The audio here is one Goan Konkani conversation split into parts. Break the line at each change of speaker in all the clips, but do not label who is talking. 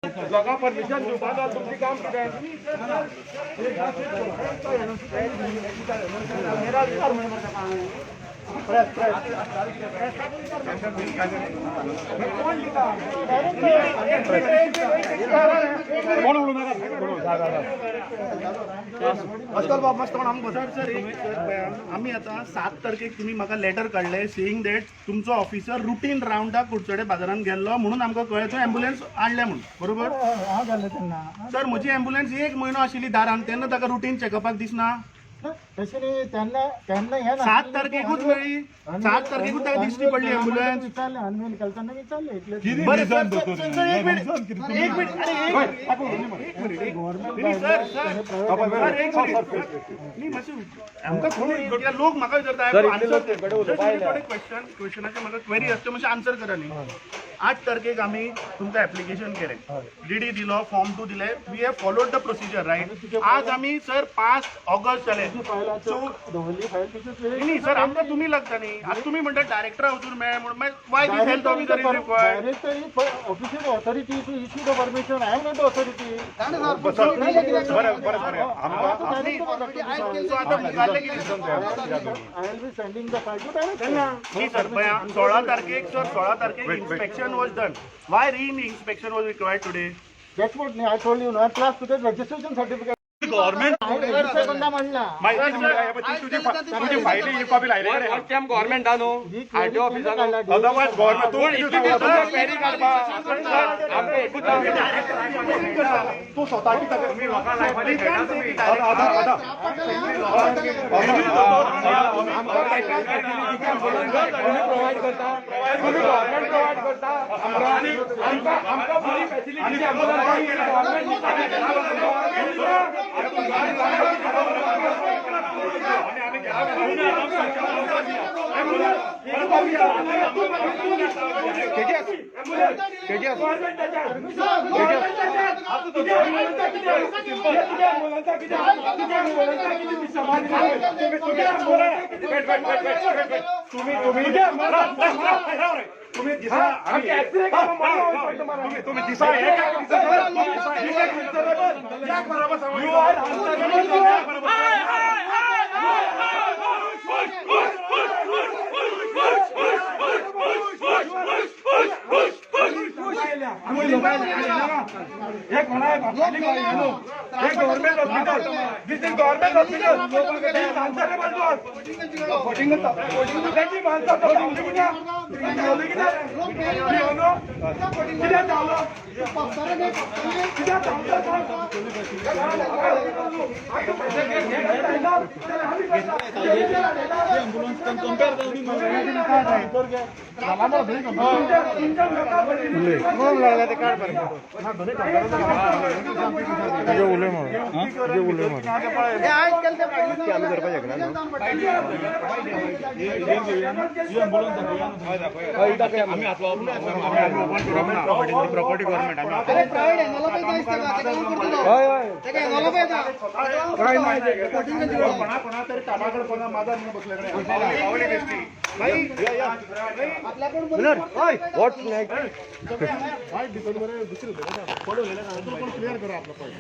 लोकांक परमिशन दिवपा जाय. तुमचें काम कितें? कोण उलोवं नाका.
सर, सर, एक सर, आमी आतां 7 तारखेक तुमी म्हाका लेटर काडले सेईंग that तुमचो ऑफिसर रुटीन रावंडाक कुडचडे बाजारान गेल्लो म्हणून आमकां कळ्ळें तो एम्बुलन्स हाडल्या म्हणून, बरोबर?
हांव गेल्लो तेन्ना.
सर, म्हजी एम्बुलन्स एक म्हयनो आशिल्ली दारान, तेन्ना ताका रुटीन चॅकअपाक दिसना?
तशें न्ही, तेन्ना तेन्ना हें
7 तारखेकूच मेळ्ळी, 7 तारखेकूच ताका दिश्टी पडली एम्बुलन्स.
विचारलें, अनवेल केलें तेन्ना विचारलें इतलें.
बरें सर, सर, सर, सर, एक मिनिट, एक मिनिट, अरे एक एक मिनिट, एक नाही, सर, सर, सर, एक मिनिट. न्ही, मातशें आमकां कोण कित्याक लोक म्हाका विचारता, थोडे क्वेश्चन, क्वेश्चनाचे म्हाका क्वेरी आसता, मातशें आन्सर करा न्ही. 8 तारखेक आमी तुमकां एप्लिकेशन केलें, डीडी दिलो, फॉर्म 2 दिले. We have followed the procedure, right? आज आमी सर 5 ऑगस्ट जाले.
फायलाचो दवरली फायल तिचे.
न्ही सर, आमकां तुमी लागता न्ही. आतां तुमी म्हणटा डायरेक्टरा वचून मेळ म्हणून, why this health officer is required?
Director is official authority to issue the permission. I am not authority.
बरें बरें बरें, आमकां
सो आतां मुखारलें कितें?
I will be sending the file to director.
न्ही सर, पळय, 16 तारखेक सर, 16 तारखेक inspection was done. Why re inspection was required today?
That's what I told you, no? Plus तुझे registration certificate.
Government
हांवें register करना म्हणला.
माहिती तुजी तुजी फायली ही कॉपी लायले कडेन.
गव्हर्मेंटा न्हू.
ही query केन्ना काडला?
अदरवायज गव्हर्मेंट तूं
इतले दीस क्वेरी काडपा आमकां एकूच.
तूं स्वताची तुमी लोकां लायफाची खेळटा तुमी. आदा आदा आदा.
तुम्ही प्रोव्हाइड करता, तुम्ही गव्हर्मेंट प्रोव्हाइड करता आनी आमकां आमकां बरी फॅसिलिटी गव्हर्मेंट.
तुम्ही तुम्ही तुम्ही दिसा आम्ही तुम्ही तुम्ही दिसा एका दिसा बरोबर.
हे कोणा हे government hospital. This is government hospital. Answerable to us. त्याची माणसं तो धांवली कित्याक? धांवली कित्याक? भिवनो? कित्याक धांवलो? कित्याक धांवलो सांग?
तुजे उलय मार, तुजे उलय मार.
Property government. कोणा कोणा तरी कामाकडे कोणा माझा म्हणून बसले.
What's next?
Clear करा आपलं पहिले.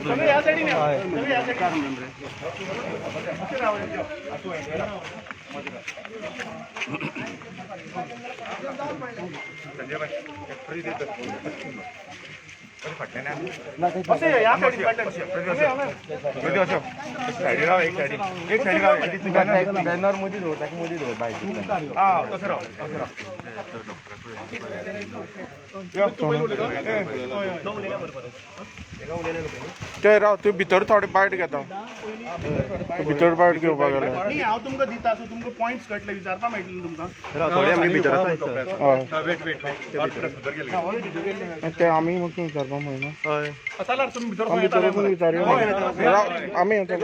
सगळे ह्या सायडीन या. सगळे ह्या सायडीन. अशें ह्या सायडीन फाटल्यान.
सायडी राव, एक सायडी, एक सायडी राव.
बॅनर मदीं दवर, ताका मदीं दवर बाय.
हा, तसं राव, तसं राव.
ते राव, तूं भितर थोडे बायट घेता, तूं भितर बायट घेवपाक गेलो.
न्ही, हांव तुमकां दिता, सो तुमकां पॉयंट्स कळटले, विचारपा मेळटले तुमकां.
हय.
Wait wait wait.
ते आमी वचून विचारपाक मेळना?
चला, तुमी भितर.
आमी भितर वचून विचारुया. राव, आमी येता.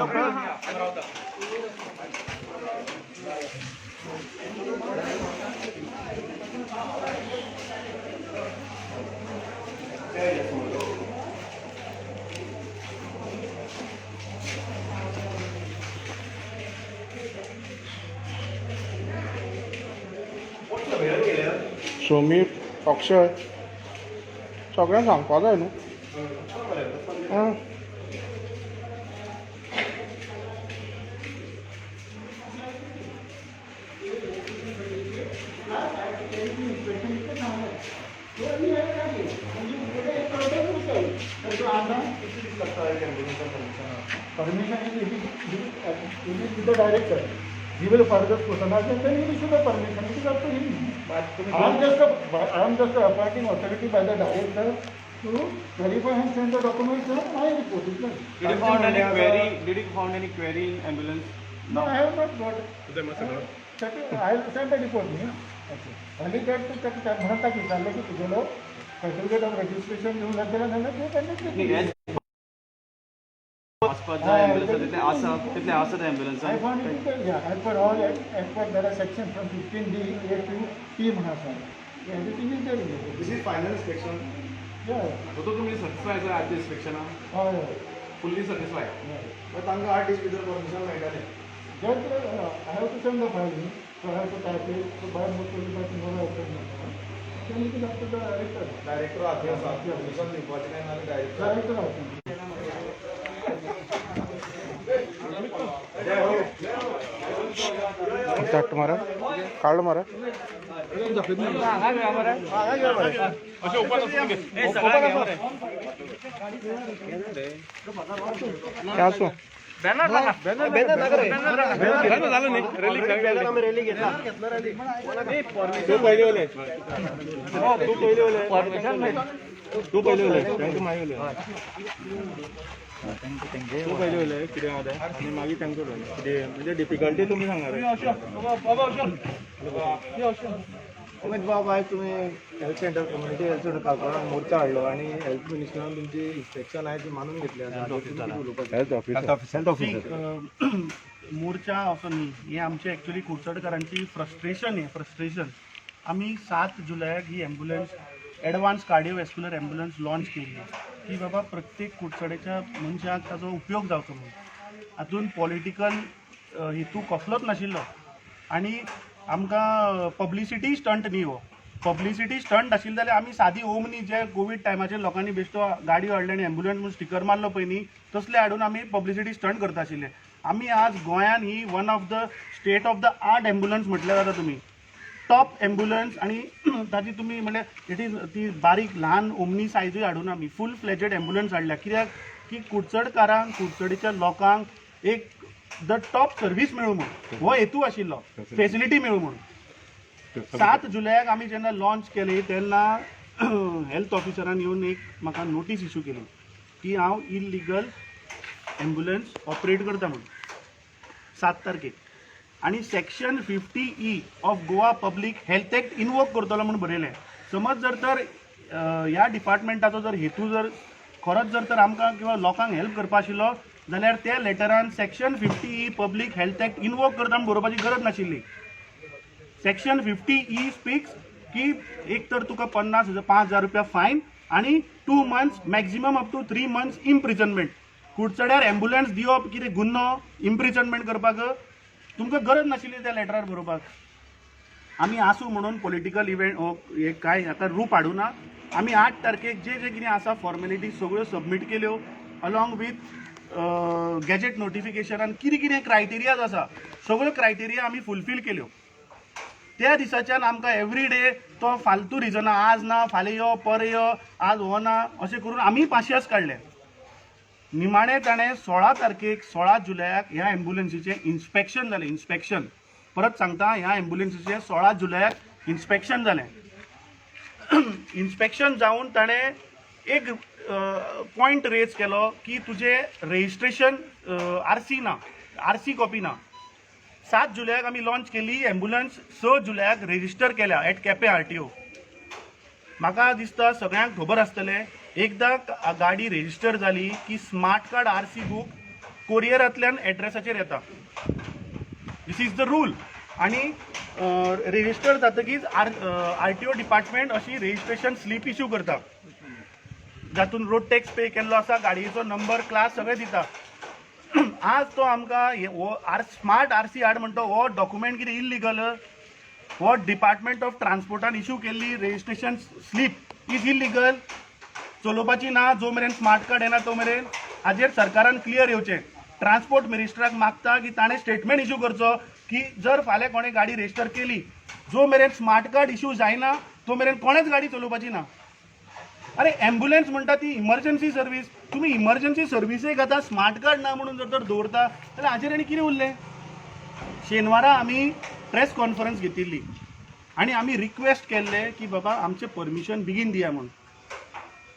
समीर. अक्षय, सगळ्यांक सांगपा जाय न्हू. आं.
Permission is with the director. He will further scrutinize and then he will issue the permission. It is up to him. I am just appointing authority by the director to verify and send the documents and my report is done.
Did you found any query? Did you found any query in ambulance?
No, I have not got. I will send the report न्ही. खाली ते म्हणता की विचारलें की तुगेलो सर्टिफिकेट ऑफ रजिस्ट्रेशन दिवंक जाय जाल्यार ते तांणी.
वचपाक जाय ॲम्ब्युलन्स तितले आसा, तितले आसा त्या
I
ॲम्ब्युलन्सान.
found it, yeah, as per all, as per there are section from 15D A to T म्हणून आसा. Everything is there in it.
This is final inspection.
Yeah.
So तुमी सॅटिस्फाय आसा आजच्या इन्स्पेक्शनान?
हय हय.
फुल्ली सॅटिस्फाय?
बट तांकां 8 दीस भितर परमिशन मेळटलें.
That I have to send the file, so I have to type it, so by most by tomorrow I send it. Then it is up to the director.
Director हाती आसा परमिशन दिवपाचें काय ना डायरेक्टर.
Director हातीन.
धाडटा मरे, काडलो मरे. तें आसूं.
तू पयली उलय, तू पयली उलय, तू पयली उलय, तांकां मागीर उलय. तू पयली उलय कितें आहा तें आनी मागीर तांकां उलय कितें म्हणजे डिफिकल्टी तुमी सांगा रे.
अमित बाब, आयज तुमी health centre, community health centre कालकोणाक मोर्चा हाडलो आनी हेल्थ मिनिस्टरान तुमची इन्स्पेक्शन आयज मानून घेतली आसा. तुमी कितें उलोवपाचें?
Health officer.
मोर्चा असो न्ही, हें आमचें एक्चुली कुडचडकारांची फ्रस्ट्रेशन, हें फ्रस्ट्रेशन. आमी 7 जुलयाक ही ambulance, advance cardiovascular ambulance launch केल्ली की बाबा प्रत्येक कुडचडेच्या मनशाक ताजो उपयोग जावचो म्हणून. हातून पॉलिटिकल हेतू कसलोच नाशिल्लो आनी आमकां पब्लिसिटी स्टंट न्ही हो. पब्लिसिटी स्टंट आशिल्ली जाल्यार आमी सादी ओमनी, जे कोवीड टायमाचेर लोकांनी बेश्टो गाडयो हाडले आनी एम्बुलन्स म्हणून स्टिकर मारलो पळय न्ही, तसले हाडून आमी पब्लिसिटी स्टंट करता आशिल्ले. आमी आज गोंयान ही one of the state of the art ambulance म्हटल्यार जाता तुमी, टॉप एम्बुलन्स. आनी ताची तुमी म्हणल्यार it is ती बारीक ल्हान ओमनी सायजूय हाडून आमी फूल फ्लेजेड एम्बुलन्स हाडल्या, कित्याक की कुडचडकारांक, कुडचडीच्या लोकांक एक the top service मेळूं म्हूण हो हेतू आशिल्लो, फेसिलिटी मेळूं म्हणून. 7 जुलयाक आमी जेन्ना लॉन्च केली तेन्ना हेल्थ ऑफिसरान येवन एक म्हाका नोटीस इशू केली की हांव इलिगल एम्बुलन्स ऑपरेट करता म्हणून 7 तारखेक, आनी section 50E of Goa Public Health Act invoke करतलो म्हूण बरयलें. समज जर तर ह्या डिपार्टमेंटाचो जर हेतू जर खरोच जर तर आमकां किंवा लोकांक हेल्प करपा आशिल्लो जाल्यार त्या लेटरान section 50E Public Health Act invoke करता म्हूण बरोवपाची गरज नाशिल्ली. सेक्शन 50E speaks की एक तर तुका 50,000, 5,000 रुपया फायन आनी 2 months, maximum up to 3 months imprisonment. कुडचड्यार ambulance दिवप कितें गुन्नो इम्प्रिजनमेंट करपाक? तुमकां गरज नाशिल्ली त्या लेटरार बरोवपाक. आमी आसूं म्हणून पॉलिटिकल इव्हेंट हो हे काय हाका रूप हाडूना. आमी 8 तारखेक जे जे कितें आसा फॉर्मेलिटी सगळ्यो सबमीट केल्यो, अलॉंग विथ गॅजेट नोटिफिकेशन आनी कितें कितें क्रायटेरियाज आसा, सगळ्यो क्रायटेरिया आमी फुलफील केल्यो. त्या दिसाच्यान आमकां एवरी डे तो फालतू रिजनां, आज ना फाल्यां यो, पर यो, आज हो ना, अशें करून आमी पाशियेस काडले. निमाणें ताणें 16 तारखेक, 16 जुलयाक ह्या एम्बुलन्सीचें इन्स्पेक्शन जालें. इन्स्पेक्शन, परत सांगता, ह्या एम्बुलन्सीचें 16 जुलयाक इन्स्पेक्शन जालें. इन्स्पेक्शन जावन ताणें एक पॉयंट रेज केलो की तुजें रजिस्ट्रेशन आरसी ना, आरसी कॉपी ना. 7 जुलयाक आमी लॉन्च केली एम्बुलन्स, 6 जुलयाक रेजिस्टर केल्या एट केपें आरटीओ. म्हाका दिसता सगळ्यांक खबर आसतलें, एकदां गाडी रेजिस्टर जाली की स्मार्ट कार्ड, आरसी बूक कोरियरांतल्यान एड्रेसाचेर येता. This is the rule. आनी रेजिस्टर जातकीच आरटीओ डिपार्टमेंट अशी रजिस्ट्रेशन स्लीप इश्यू करता, जातून रोड टॅक्स पे केल्लो आसा, गाडयेचो नंबर, क्लास सगळें दिता. आज तो आमकां हो आर स्मार्ट आरसी हाड म्हणटा. हो डॉक्युमेंट कितें इल्लिगल? हो डिपार्टमेंट ऑफ ट्रान्सपोर्टान इशू केल्ली रजिस्ट्रेशन स्लीप is illegal. चलोवपाची ना जो मेरेन स्मार्ट कार्ड येना तो मेरेन. हाजेर सरकारान क्लियर येवचें. ट्रान्सपोर्ट मिनिस्टराक मागता की ताणें स्टेटमेंट इशू करचो की जर फाल्यां कोणें गाडी रजिस्टर केली, जो मेरेन स्मार्ट कार्ड इशू जायना तो मेरेन कोणेच गाडी चलोवपाची ना. अरे, एम्ब्युलन्स म्हणटा ती इमर्जन्सी सर्वीस. तुमी इमर्जन्सी सर्विसेक आतां स्मार्ट कार्ड ना म्हणून जर तर दवरता जाल्यार हाजेर आनी कितें उरलें? शेनवारा आमी प्रेस कॉन्फरन्स घेतिल्ली आनी आमी रिक्वेस्ट केल्ले की बाबा, आमचें परमिशन बेगीन दिया म्हूण.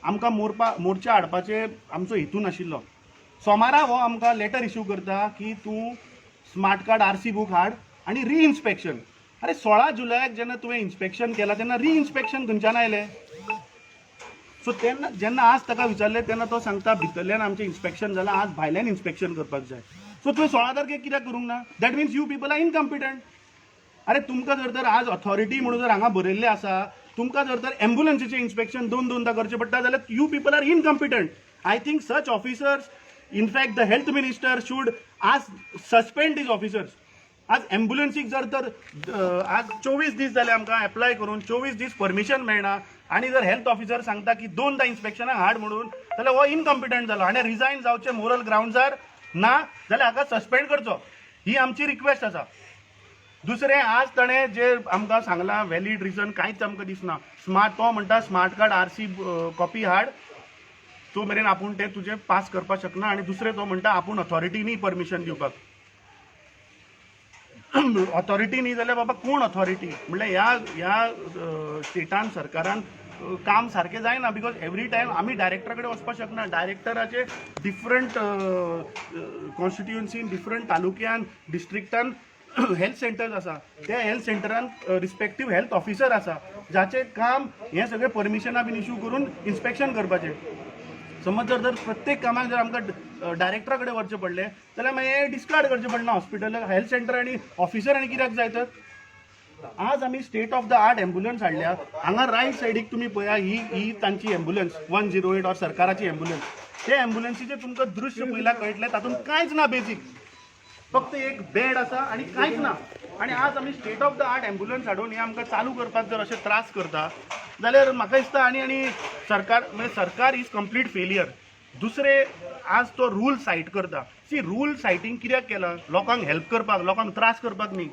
आमकां मोर्चा हाडपाचे आमचो हेतू नाशिल्लो. सोमारा हो आमकां लेटर इशू करता की तूं स्मार्ट कार्ड, आरसी बूक हाड आनी रिइन्स्पेक्शन. अरे, 16 जुलयाक जेन्ना तुवें इन्स्पेक्शन केलां तेन्ना रिइन्स्पेक्शन खंयच्यान आयलें? सो तेन्ना जेन्ना आज ताका विचारलें तेन्ना तो सांगता, भितरल्यान आमचें इन्स्पेक्शन जालां, आज भायल्यान इन्स्पेक्शन करपाक जाय. सो तुवें 16 तारखेक कित्याक करूंक ना? That means you people are incompetent. अरे, तुमकां जर तर आज ऑथॉरिटी म्हणून जर हांगा बरयल्लें आसा, तुमकां जर तर एम्ब्युलन्सीचें इन्स्पेक्शन दोन दोनदां करचें पडटा जाल्यार you people are incompetent. I think such officers, in fact the health minister should आज suspend these officers. आज एम्ब्युलन्सीक जर तर आज 24 दीस जाले आमकां एप्लाय करून, 24 दीस परमिशन मेळना आनी जर हेल्थ ऑफिसर सांगता की दोनदां इन्स्पेक्शनाक हाड म्हणून, जाल्यार हो इनकम्पिटंट जालो आनी रिजायन जावचें मोरल ग्रावंड्सार ना जाल्यार हाका सस्पेंड करचो, ही आमची रिक्वेस्ट आसा. दुसरें, आज ताणें जे आमकां सांगलां व्हॅलीड रिजन कांयच आमकां दिसना. स्मार्ट, तो म्हणटा स्मार्ट कार्ड, आरसी कॉपी हाड, तो मेरेन आपूण तें तुजें पास करपाक शकना. आनी दुसरें, तो म्हणटा आपूण ऑथॉरिटी न्ही परमिशन दिवपाक. ऑथॉरिटी न्ही जाल्यार बाबा कोण ऑथॉरिटी? म्हणल्यार ह्या ह्या स्टेटान सरकारान काम सारकें जायना, because every time आमी डायरेक्टरा कडेन वचपाक शकना. डायरेक्टराचे डिफरंट कॉन्स्टिट्युएन्सीन, डिफरंट तालुक्यान, डिस्ट्रिक्टान हेल्थ सेंटर्स आसा. त्या हेल्थ सेंटरान रिस्पेक्टीव हेल्थ ऑफिसर आसा, जाचें काम हें सगळें परमिशनां बीन इशू करून इन्स्पेक्शन करपाचें. समज जर जर प्रत्येक कामाक जर आमकां डायरेक्टरा कडेन वचचें पडलें जाल्यार मागीर हें डिस्कार्ड करचें पडना हॉस्पिटल, हेल्थ सेंटर आनी ऑफिसर आनी कित्याक जाय तर? आज आमी state of the art ambulance हाडल्या. हांगा रायट सायडीक तुमी पळया, ही ही तांची एम्ब्युलन्स, 108 ऑर सरकाराची एम्ब्युलन्स. ते एम्ब्युलन्सीचें तुमकां दृश्य पळयल्यार कळटलें, तातूंत कांयच ना. बेजीक फक्त एक बेड आसा आनी कांयच ना. आनी आज आमी state of the art ambulance हाडून हे आमकां चालू करपाक जर अशे त्रास करता जाल्यार म्हाका दिसता आनी सरकार, म्हणजे सरकार is complete failure. दुसरे, आज तो रूल सायट करता. सी, रूल सायटींग कित्याक केला? लोकांक हेल्प करपाक, लोकांक त्रास करपाक न्ही.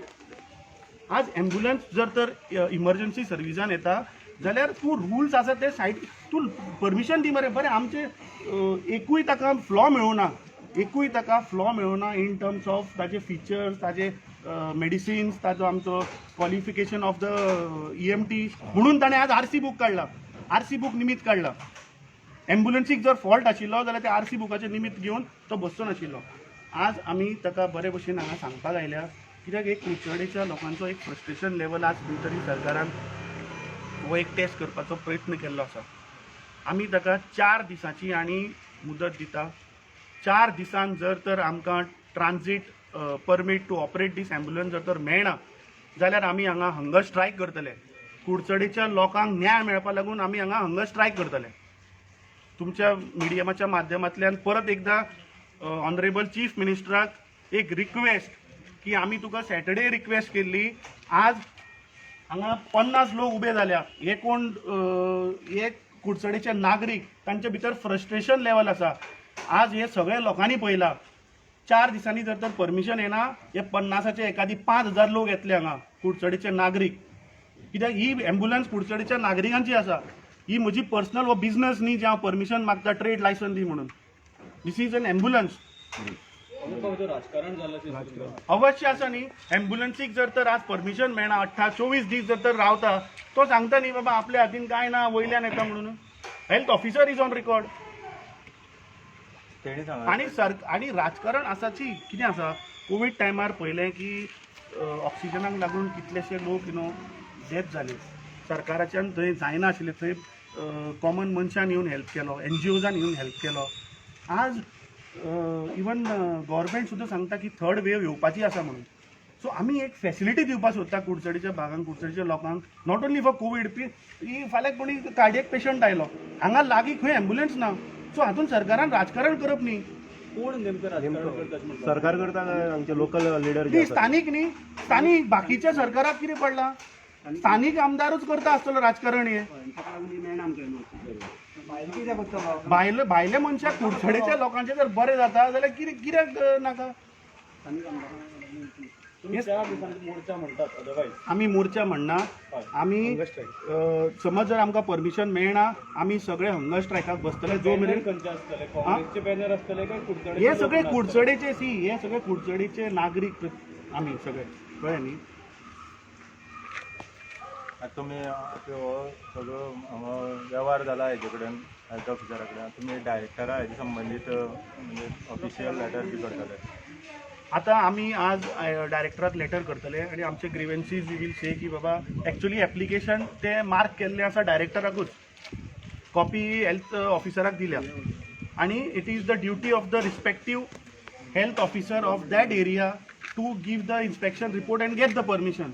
आज एम्ब्युलन्स जर तर इमर्जन्सी सर्विसान येता जाल्यार तूं रुल्स आसा ते सायट तूं परमिशन दी मरे. बरें, आमचे एकूय ताका फ्लॉ मेळूना, एकूय ताका फ्लॉ मेळूना इन टर्म्स ऑफ ताजे फिचर्स, ताजे मेडिसिन्स, ताजो आमचो qualification of the EMT. म्हणून ताणें आज आरसी बूक काडला, आरसी बूक निमित्त काडला. एम्ब्युलन्सीक जर फॉल्ट आशिल्लो जाल्यार ते आरसी बुकाचें निमित्त घेवन तो बसचो नाशिल्लो. आज आमी ताका बरे भशेन हांगा सांगपाक आयल्या, कित्याक एक कुडचडेच्या लोकांचो एक फ्रस्ट्रेशन लेवल आज खंय तरी सरकारान हो एक टेस्ट करपाचो प्रयत्न केल्लो आसा. आमी ताका 4 दिसांची आनी मुदत दिता. 4 दिसान जर तर आमकां transit permit to operate this ambulance जर तर मेळना जाल्यार आमी हांगा हंगर स्ट्रायक करतले. कुडचडेच्या लोकांक न्याय मेळपा लागून आमी हांगा हंगर स्ट्रायक करतले. तुमच्या मिडियमाच्या माध्यमांतल्यान परत एकदां ऑनरेबल चीफ मिनिस्टराक एक रिक्वेस्ट की आमी तुका सॅटर्डे रिक्वेस्ट केल्ली. आज हांगा 50 लोक उबे जाल्या. हे कोण हे कुडचडेचे नागरीक, तांचे भितर फ्रस्ट्रेशन लेवल आसा. आज हे सगळे लोकांनी पळयलां. 4 दिसांनी जर तर परमिशन येना, हे 50चे एकादी 5000 लोक येतले हांगा कुडचडेचे नागरीक, कित्याक ही एम्ब्युलन्स कुडचडेच्या नागरिकांची आसा. ही म्हजी पर्सनल हो बिझनस न्ही जे हांव परमिशन मागता, ट्रेड लायसन्स दी म्हणून. This is an ambulance.
राजकारण झालं.
अवश्य आसा न्ही. एम्ब्युलन्सीक जर तर आज परमिशन मेळना, 24 दीस जर तर रावता, तो सांगता न्ही बाबा आपल्या हातीन कांय ना, वयल्यान येता म्हणून. Health officer is on record.
तेणी सांगा.
आणि सर, आणि राजकारण आसाची. कितें आसा, कोवीड टायमार पळयलें की ऑक्सिजनाक लागून कितलेशे लोक डेथ जाले. सरकाराच्यान थंय जायना आशिल्लें, थंय कॉमन मनशान येवन हेल्प केलो, एनजीओजान येवन हेल्प केलो. आज इवन गव्हर्मेंट सुद्दां सांगता की थर्ड वेव येवपाची आसा म्हणून. सो आमी एक फेसिलिटी दिवपाक सोदता कुडचडीच्या भागांक, कुडचडीच्या लोकांक, not only for Covid. P फाल्यां कोणी कार्डियक पेशंट आयलो, हांगा लागीं खंय एम्बुलन्स ना. सो हातून सरकारान राजकारण करप न्ही.
कोण नेमकं राजकारण करता अशें म्हणटा?
सरकार करता काय आमचे लोकल लिडर?
न्ही, स्थानीक न्ही, स्थानीक. बाकीच्या सरकाराक कितें पडलां? स्थानीक आमदारूच करता आसतलो राजकारण हे. भायले भायले मनशाक, कुडचडेच्या लोकांचे जर बरें जाता जाल्यार कितें कित्याक नाका?
तुम्ही 4 दिसांनी मोर्चा म्हणटात, अदरवायज?
आमी मोर्चा म्हणना. आमी समज जर आमकां परमिशन मेळना, आमी सगळे हंगर स्ट्रायकाक बसतले जो मेरेन
खंयचे आसतले? काँग्रेसचे बॅनर आसतले काय कुडचडे?
हे सगळे कुडचडेचे, सी, हे सगळे कुडचडेचे नागरीक आमी सगळे, कळ्ळें न्ही?
आतां तुमी हो सगळो हांगा वेव्हार जाला हेजे कडेन, हेल्थ ऑफिसरा कडेन, तुमी डायरेक्टरा हेजे संबंदीत म्हणजे ऑफिशियल लेटर बी करतले?
आता आमी आज डायरेक्टराक लेटर करतले आनी आमचे ग्रिवेन्सीज we will से की बाबा, एक्चुअली एप्लिकेशन ते मार्क केल्लें आसा डायरेक्टराकूच, कॉपी हेल्थ ऑफिसराक दिल्या आनी it is the duty of the respective health officer of that area to give the inspection report and get the permission.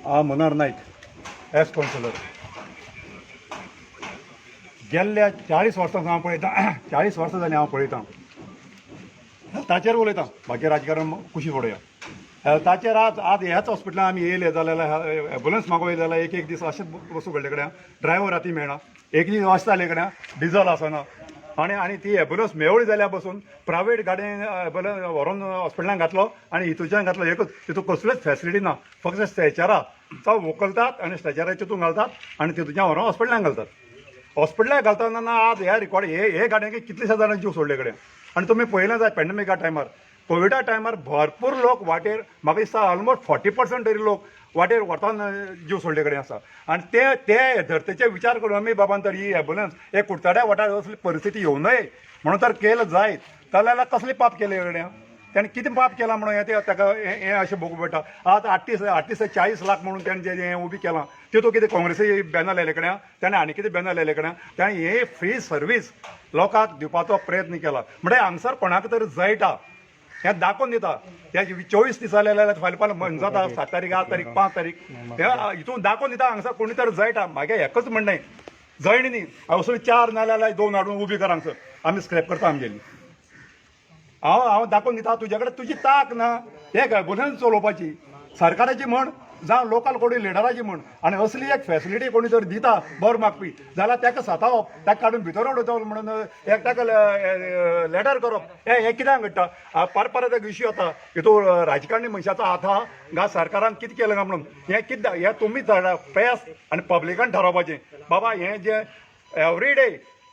हांव मनोहर नायक, एस कावन्सिलर. गेल्ल्या 40 वर्सां हांव पळयतां, 40 वर्सां जालीं हांव पळयतां. हेल्थाचेर उलयतां, बाकी राजकारण कुशीक उडोवया. हेल्थाचेर आज आज ह्याच हॉस्पिटलान आमी येयले जाल्यार, एम्बुलन्स मागोवंक येयले जाल्यार एक एक दीस अशेंच बसूं पडले कडेन. ड्रायव्हर राती मेळना, एक दीस अशें जाले कडेन डिजल आसना आनी ती एम्बुलन्स मेवळी जाल्यार बसून प्रायवेट गाडयेन एम्बुलन्स व्हरोन हॉस्पिटलान घातलो आनी हितूच्यान घातलो. एकूच तितून कसलेच फॅसिलिटी ना, फक्त स्ट्रेचरा तो उखलतात आनी स्ट्रेचरा तितून घालतात आनी तितूच्यान व्हरोन हॉस्पिटलान घालतात. हॉस्पिटलाक घालतना ना आज ह्या रिकॉर्ड हे हे गाडयांक कितलेशा जाणांनी जीव सोडले कडेन. आनी तुमी पळयलें जाय, पेंडमिका टायमार, कोविडा टायमार भरपूर लोक वाटेर, म्हाका दिसता ऑलमोस्ट 40% तरी लोक वाटेर व्हरतना जीव सोडले कडेन आसा. आनी ते ते धर्तेचे विचार करून आमी बाबान तर ही एम्बुलन्स हे कुडचड्या वाठारात असली परिस्थिती येवं नये म्हणून तर केलं जायत जाल्यार कसलें पाप केलें कडेन तेणें? कितें पाप केलां म्हणून हें ते ताका हें हें अशें भोगूं पडटा? आज 38, 38 ते 40 लाख म्हणून तेणें जें हें उबी केलां, तितून कितें काँग्रेसी बॅनर लायले कडेन तेणें, आनी कितें बॅनर लायले कडेन तेणें? हे फ्री सर्वीस लोकांक दिवपाचो प्रयत्न केला म्हणजे हांगसर कोणाक तरी जळटा हें दाखोवन दिता. त्या 24 दिसांनी जाल्यार फाल्यां फाल्यां म्हयनो जाता, 7 तारीख, 8 तारीख, 5 तारीख, हे हितून दाखोवन दिता हांगसर कोणी तर जळटा. म्हागे एकच म्हणणें, जळणी न्ही, असली चार ना जाल्यार दोन हाडून उबी कर हांगसर, आमी स्क्रॅप करता आमगेली. हांव दाखोवन दिता तुजे कडेन तुजी ताक ना एक एम्बुलन्स चलोवपाची, सरकाराची म्हण जावं लोकल कोणी लिडराची म्हण. आनी असली एक फॅसिलिटी कोणी जर दिता बरो मागपी जाल्यार ताका सतावप, ताका काडून भितर उडयतलो म्हणून एक ताका लेटर करप, हें हें कित्याक घडटा? परत परत एक इश्यू येता, हितून राजकारणी मनशाचो हात आहा गा सरकारान कितें केलें काय म्हणून. हें कितें हें तुमी प्रेस आनी पब्लिकान थारावपाचें. बाबा, हें जें एवरी डे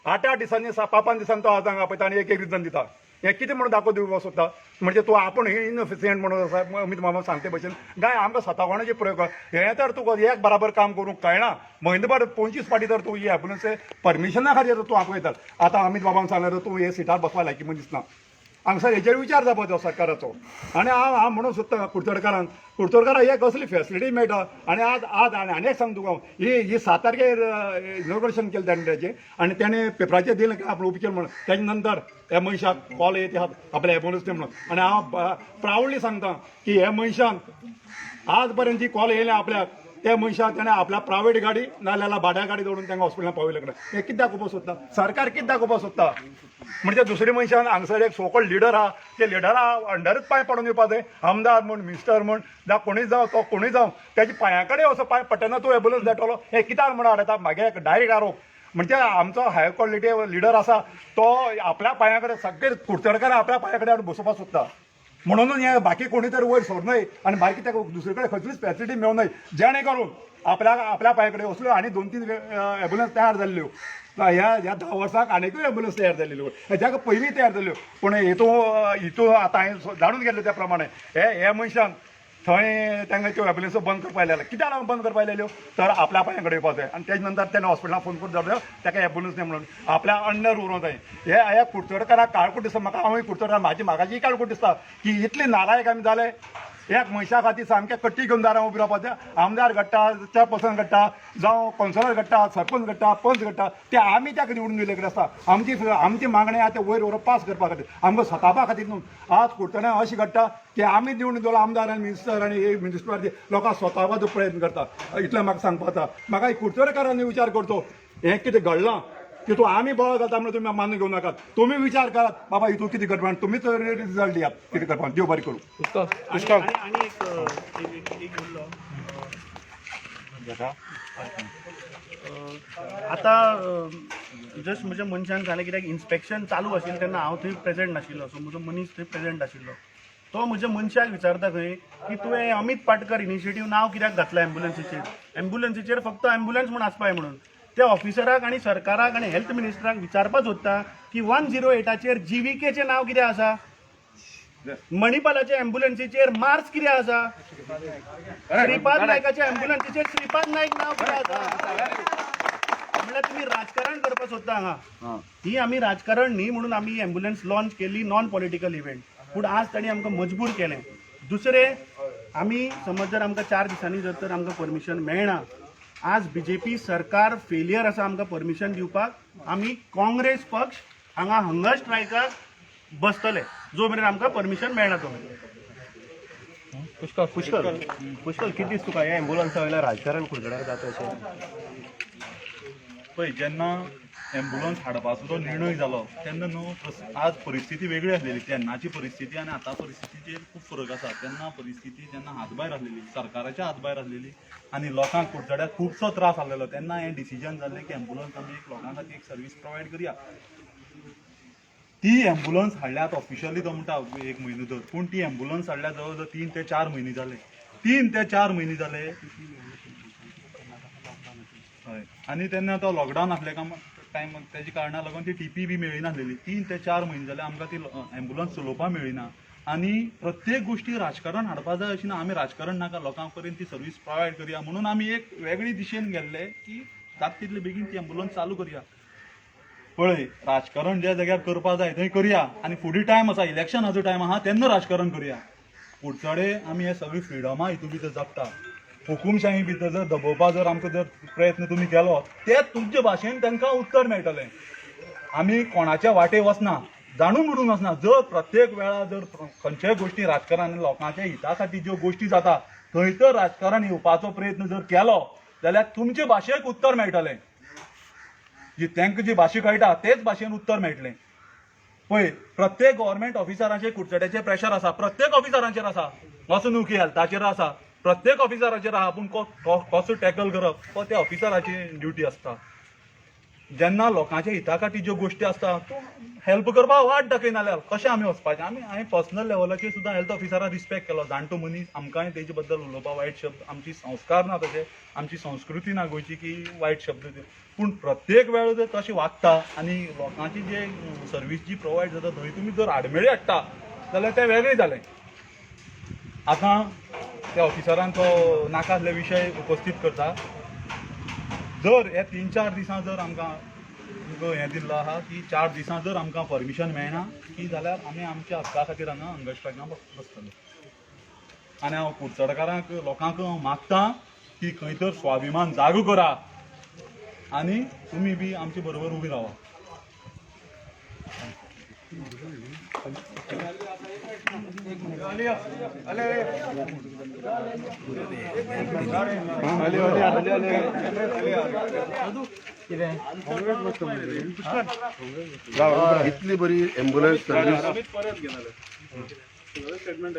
आठ आठ दिसांनी, पांच पांच दिसांनी तो आज हांगा आपयता आनी एक एक रिजन दिता, हें कितें म्हणून दाखोवन दिवपाक सोदता? म्हणजे तूं आपूण इनएफिशियंट म्हणून आसा अमीत मामा सांगते भशेन काय आमकां सतावणाचे प्रयोग? हें तर तुका एक बराबर काम करूंक कळना. म्हयनोभर 25 फावटी तर तूं ही एम्बुलन्स परमिशना खातीर तूं आपयता. आतां अमीत बाबान सांगलें, तूं हे सिटार बसपा लायकी मनीस ना. हांगसर हेचेर विचार जावपाचो सरकाराचो. आनी हांव म्हणूंक सोदतां कुडचडकारांक, कुडचडकारांक एक असली फॅसिलिटी मेळटा. आनी आज आज आनी आनी एक सांग तुका हांव, ही ही 7 तारखेर इनॉग्रेशन केलें ताणें ताचें आनी तेणें पेपराचेर दिलें की आपूण उबी केलें म्हणून. तेजे नंतर ह्या मनशाक कॉल येत आहात आपल्या एम्बुलन्स म्हणून. आनी हांव प्रावडली सांगता की ह्या मनशान आज पर्यंत जी कॉल येयले आपल्याक, त्या मनशाक तेणें आपल्या प्रायवेट गाडी नाजाल्यार भाड्या गाडी दवरून तांकां हॉस्पिटलान पावयले कडेन. हें कितें दाखोवपाक सोदता सरकार? कितें दाखोवपाक सोदता? म्हणजे दुसरे मनशान हांगसर एक सोकॉल्ड लिडर आहा, ते लिडरा अंडरूच पांय पडून येवपा जाय. आमदार म्हूण, मिनिस्टर म्हूण, जावं कोणूय जावं, तो कोणूय जावं, तेच्या पांया कडेन असो पांय पडटना तूं एम्बुलन्स धाडटलो, हें कित्याक म्हणून हाडटा? म्हागे एक डायरेक्ट आरोप म्हणजे आमचो हाय क्वॉलिटी लिडर आसा तो आपल्या पांया कडेन सगळे कुडचडकार आपल्या पांया कडेन हाडून बसोवपाक सोदता. म्हणूनच हे बाकी कोणी तर वयर सर न्हय आनी बाकी ताका दुसरे कडेन खंयचीच फॅसिलिटी मेळूं न्हय, जेणे करून आपल्या आपल्या पांया कडेन असल्यो आनी दोन तीन एम्बुलन्स तयार जाल्ल्यो. ह्या ह्या 10 वर्साक आनीकूय एम्बुलन्स तयार जाल्ल्यो, हेज्याक पयलीं तयार जाल्ल्यो, पूण हितून आतां हांवें जाणून घेतलें त्या प्रमाणे हे हे मनशान थंय तांकां त्यो एम्बुलन्सो बंद करपा लायल्या. कित्याक लागून बंद करपा लायल्यो? तर आपल्या पांया कडेन येवपा जाय आनी तेजे नंतर तेणें हॉस्पिटलान फोन करून जावं ताका एम्बुलन्स न्ही म्हणून आपल्या अंडर उरोंक जाय. हे ह्या कुडचडकाराक काळकूट दिसता म्हाका. हांवूय कुडचडकार, म्हाजी म्हाका काळकूट दिसता की इतले नालायक आमी जाले, एक मनशा खातीर सामकें कट्टी घेवन दारां उबी रावपाचें. आमदार घडटा, चेअरपर्सन घडटा, जावं कौन्सिलर घडटा, सरपंच घडटा, पंच घडटा, ते आमी ताका निवडून दिल्ले कडेन आसता. आमची आमची मागणी आहा ते वयर व्हरोन पास करपा खातीर, आमकां सतावपा खातीर न्हू. आज कुडचड्यां अशें घडटा की आमी निवडून दिलो आमदार आनी मिनिस्टर आनी हे मिनिस्टर लोकांक सतावपाचो प्रयत्न करता. इतलें म्हाका सांगपाक आसा. म्हाका कुडचडेकारांनी विचार करचो, हें कितें घडलां.
तितून आमी बळ घालता म्हणून तुमी मानून घेवं नाकात. तुमी विचार करात बाबा, हितून कितें करपा, तुमीच रिजल्ट दियात कितें करपा. देव बरें करूं.
आणि आणि- आणि एक अ, एक एक- एक उरलो. आतां जस्ट म्हज्या मनशान सांगलें, कित्याक इन्स्पेक्शन चालू आशिल्लें तेन्ना हांव थंय प्रेझेंट नाशिल्लो. सो म्हजो मनीस थंय प्रेझेंट आशिल्लो. तो म्हज्या मनशाक विचारता खंय की तुवें अमीत पाटकर इनिशिएटीव नांव कित्याक घातलां एम्बुलन्सीचेर? एम्बुलन्सीचेर फक्त एम्बुलन्स म्हूण आसपाय म्हणून. त्या ऑफिसराक आनी सरकाराक आनी हेल्थ मिनिस्टराक विचारपाक सोदता की 108चेर जीव्हीकेचें नांव कितें आसा? मणिपालाच्या एम्बुलन्सीचेर मार्स कितें आसा? श्रीपाद नायकाच्या एम्बुलन्सीचेर श्रीपाद नायक नांव कितें आसा? म्हणल्यार तुमी राजकारण करपाक सोदता हांगा. ही आमी राजकारण न्ही म्हणून आमी एम्बुलन्स लॉन्च केली, नॉन पॉलिटिकल इव्हेंट. पूण आज तांणी आमकां मजबूर केलें. दुसरें, आमी समज जर आमकां 4 दिसांनी जर तर आमकां परमिशन मेळना, आज बीजेपी सरकार फेलियर आसा आमकां परमिशन दिवपाक, आमी काँग्रेस पक्ष हांगा हंगर स्ट्रायकाक बसतले जो मेरेन आमकां परमिशन मेळना तो मेरेन.
पुष्कळ, पुष्कळ, पुष्कळ. कितें दिसता तुका, ह्या एम्बुलन्सा वयल्यान राजकारण कुडचड्यार जाता अशें?
पळय, जेन्ना एम्बुलन्स हाडपाचो जो निर्णय जालो तेन्ना न्हू आज परिस्थिती वेगळी आसलेली. तेन्नाची परिस्थिती आनी आतां परिस्थितीचेर खूब फरक आसा. तेन्ना परिस्थिती जेन्ना हातभायर आसलेली, सरकाराच्या हातभायर आसलेली आनी लोकांक कुडचड्यार खुबसो त्रास आसलेलो, तेन्ना हें डिसिजन जाल्लें की एम्बुलन्स आमी एक लोकां खातीर एक सर्वीस प्रोवायड करया. ती एम्बुलन्स हाडल्यात ऑफिशियली तो म्हणटा एक म्हयनो धर, पूण ती एम्बुलन्स हाडल्या जवळ जवळ 3 ते 4 म्हयने जाले, 3 ते 4 म्हयने जाले. हय, आनी तेन्ना तो लॉकडावन आसले का टायम, तेजे कारणा लागून ती टीपी बी मेळी नासलेली. 3 ते 4 म्हयने जाले, आमकां ती एम्बुलन्स चलोवपाक मेळ्ळी ना. आनी प्रत्येक गोश्टी राजकारण हाडपा जाय अशें ना. आमी राजकारण नाका, लोकांक पर्यंत ती सर्वीस प्रोवायड करया म्हणून आमी एक वेगळी दिशेन गेल्ले की जाता तितले बेगीन ती एम्बुलन्स चालू करया. पळय, राजकारण ज्या जाग्यार करपा जाय थंय करया आनी फुडें टायम आसा, इलेक्शनाचो टायम आहा, तेन्ना राजकारण करया. कुडचडे आमी हे सगळी फ्रिडमा हितून भितर जगता. हुकुमशाही भितर जर दबोवपा जर आमकां जर प्रयत्न तुमी केलो, ते तुमचे भाशेन तांकां उत्तर मेळटलें. आमी कोणाच्या वाटे वचना, जाणून बुडून वचना. जर प्रत्येक वेळा जर खंयच्याय गोश्टी राजकारण, लोकांच्या हिता खातीर ज्यो गोश्टी जाता थंय तर राजकारण येवपाचो प्रयत्न जर केलो जाल्यार तुमचे भाशेक उत्तर मेळटलें. जी तांकां जी भाशा कळटा तेच भाशेन उत्तर मेळटलें. पळय, प्रत्येक गव्हर्मेंट ऑफिसरांचेर कुडचड्याचेर प्रेशर आसा. प्रत्येक ऑफिसरांचेर आसा, असो न्हू की हेल्थाचेर आसा, प्रत्येक ऑफिसराचेर आहा. पूण कसो टॅकल करप तो त्या ऑफिसराची ड्युटी आसता. जेन्ना लोकांच्या हिता खातीर ज्यो गोश्टी आसता, तूं हेल्प करपाक वाट दाखयना जाल्यार कशें आमी वचपाचें? आमी हांवें पर्सनल लेवलाचेर सुद्दां हेल्थ ऑफिसराक रिस्पेक्ट केलो. जाणटो मनीस, आमकांय तेजे बद्दल उलोवपाक वायट शब्द, आमची संस्कार ना तशे, आमची संस्कृती ना गोंयची की वायट शब्द. पूण प्रत्येक वेळ जर तशें वागता आनी लोकांची जे सर्वीस जी प्रोवायड जाता थंय तुमी जर आडमेळी हाडटा जाल्यार तें वेगळें जालें. आतां त्या ऑफिसरान तो नाका आसले विशय उपस्थीत करता. जर हे 3-4 दिसां जर आमकां तुमकां हें दिल्लो आहा की 4 दिसां जर आमकां परमिशन मेळना की जाल्यार आमी आमच्या हक्का खातीर हांगा हंगर स्ट्रायकाक बसतले. आनी हांव कुडचडकारांक, लोकांक हांव मागता की खंय तर स्वाभिमान जागो करा आनी तुमी बी आमचे बरोबर उबी रावा.
इतली बरी एम्बुलन्स सर्वीस.
परत घेणारे स्टेटमेंट.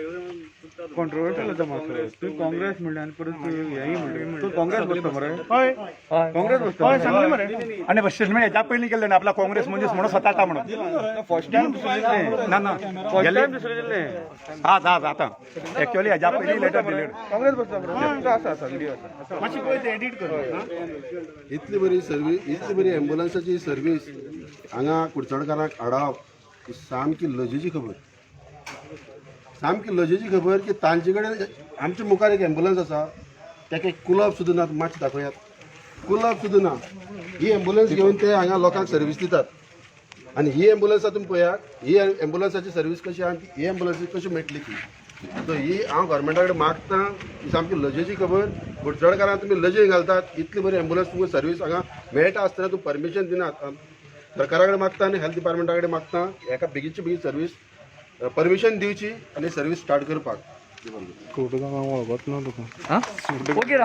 कॉन्ट्रोवर्शियल जाता मातसो. तूं काँग्रेस म्हणलें आनी परत हेंय म्हणलें. तूं काँग्रेस बसता मरे?
हय.
काँग्रेस बसता?
हय, सांगलें मरे.
आनी स्टेटमेंट हेच्या पयलीं केल्लें ना, आपला काँग्रेस मनीस म्हणून स्वता म्हणून.
फर्स्ट टायम दुसरें दिसलें.
ना ना.
फर्स्ट टायम दुसरें दिसलें.
आज आज आतां एक्चुअली हेच्या पयलीं लेटर दिलें.
काँग्रेस बसता मरे? आसा, आसा, व्हिडिओ आसा.
मातशी पळय, ते एडीट कर.
इतली बरी सर्वीस, इतली बरी एम्बुलन्साची सर्वीस हांगा कुडचडकारांक हाडप ही सामकी लजेची खबर, सामकी लजेची खबर की तांचे कडेन आमच्या मुखार एक एम्बुलन्स आसा, ताका एक कुलप सुद्दां ना. मातशें दाखयात, कुलप सुद्दां ना. ही एम्बुलन्स घेवन ते हांगा लोकांक सर्वीस दितात आनी ही एम्बुलन्स तुमी पळयात, ही एम्बुलन्साची सर्वीस कशी आनी ही एम्बुलन्स कशी मेळटली ती. सो ही हांव गव्हर्मेंटा कडेन मागता, ही सामकी लजेची खबर. कुडचडकारांक तुमी लजे घालतात. इतली बरी एम्बुलन्स तुमकां सर्वीस हांगा मेळटा आसतना तुमी परमिशन दिनात. सरकारा कडेन मागता आनी हेल्थ डिपार्टमेंटा कडेन मागता, हेका बेगीनची बेगीन सर्वीस परमिशन दिवची आनी सर्वीस स्टार्ट करपाक.
कुठं वळखत ना तुका.
ओके.